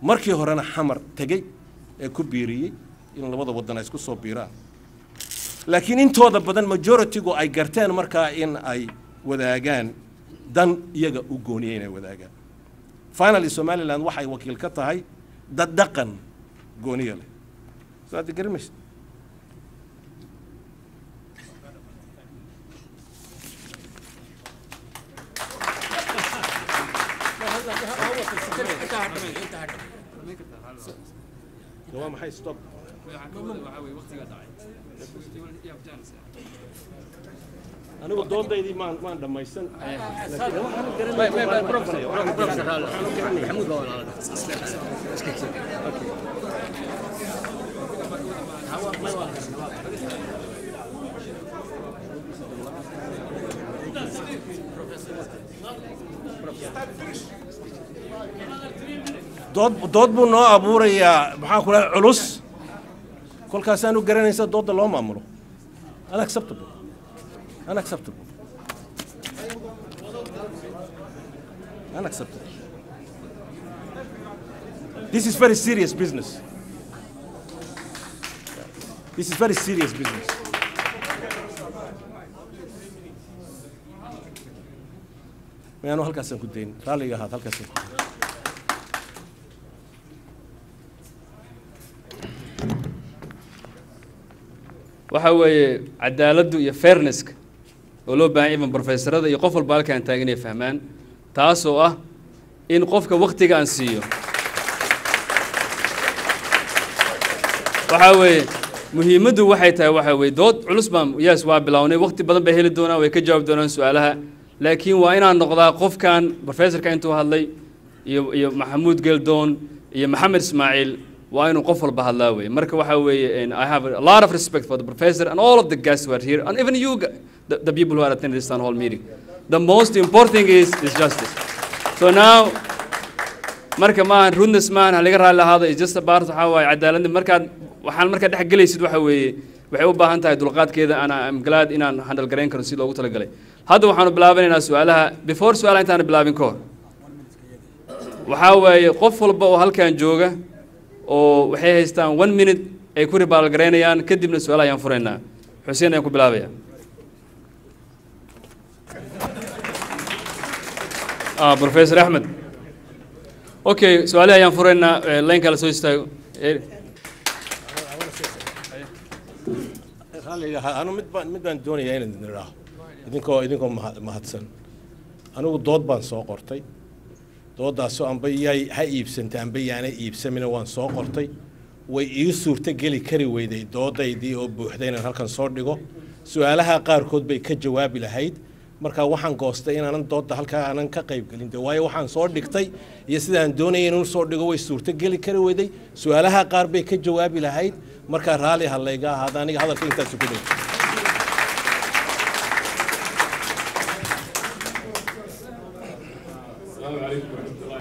Markii horena Xamar tegey ee ku biiriyey in labada waddan ay isku soo biiraan, laakiin intooda badan, majority-gu, ay garteen markaa in ay wadaagaan dan iyaga u gooniyey inay wadaagaan. Finally, Somaliland waxay wakiil ka tahay dad dhaqan gooniya leh. Soo hadda garan maysid. Waa maxay stop? Anigu doodaydii maan dhammaysan. Maxamuud baa walaala. Dood buu noo abuurayaa, maxaan ku dhahay, culus. Kolkaasaanu garanaysa doodda loo maamulo. Unacceptable, unacceptable, unacceptable. This is very serious business. This is very serious business. Mayaanu halkaasaan ku dayn, raalliga ahaad, halkaasaan ku dayn. Waxa weeye cadaaladdu iyo fairnesska oo loo baahan, even professorada iyo qof walba halkaan taagan inay fahmaan, taasoo ah in qofka waktiga aan siiyo. Waxa weeye muhiimaddu waxay tahay, waxa weeye dood culus baan, yes, waa bilownay. Waqti badan bay heli doonaan, way ka jawaabi doonaan su-aalaha, laakiin waa inaan noqdaa qofkan professorka intuu hadlay iyo Maxamuud Geldoon iyo Maxamed Ismaaciil, waa inuu qof walba hadlaa weye. Marka waxa weeye, and I have a lot of respect for the professor and all of the guests who are here and even you, the people who are attending this town hall meeting. The most important thing is justice. So now, marka maahan rudeness, maahan, ha laga raalli ahaado. Is just about, waxaa waaye, cadaaladda. Markaad waxaan markaad dhex gelaysid, waxa weeye waxay u baahan tahay dulqaadkeeda, and I'm glad inaan handle garayn karo si loogu talagalay. Hadda waxaanu bilaabanaynaa su-aalaha. Before su-aalaha intaanu bilaabin ka hor, waxaa weeye qof walba oo halkan jooga oo waxay haystaan one minute ay ku rebuttal garaynayaan, kadibna su-aalaha ayaan furaynaa. Xuseen ayaan ku bilaabaya. Ah, Professor Axmed. Okay, su-aalaha ayaan furaynaa. Line-ka la soo istaago. Raalliga ahaa, anu mid baan doonayaa inaan idin idhaaho, idinkoo mahadsan. Anigu dood baan soo qortay. Dooddaasoo amba yay ha iibsantay amba yaanay iibsamina, waan soo qortay. Way ii suurto geli kari weyday doodaydii oo buuxday inaan halkan soo dhigo. Su-aalaha qaarkood bay ka jawaabi lahayd. Marka waxaan goostay inaanan doodda halkaa aanan ka qayb gelin de, waayo waxaan soo dhigtay iyo sidaan doonayay inuu soo dhigo way suurto geli kari weyday. Su-aalaha qaar bay ka jawaabi lahayd. Markaa raalli ha layga ahaada. Aniga hadalka intaasu ku dhow. السلام عليكم ورحمة الله.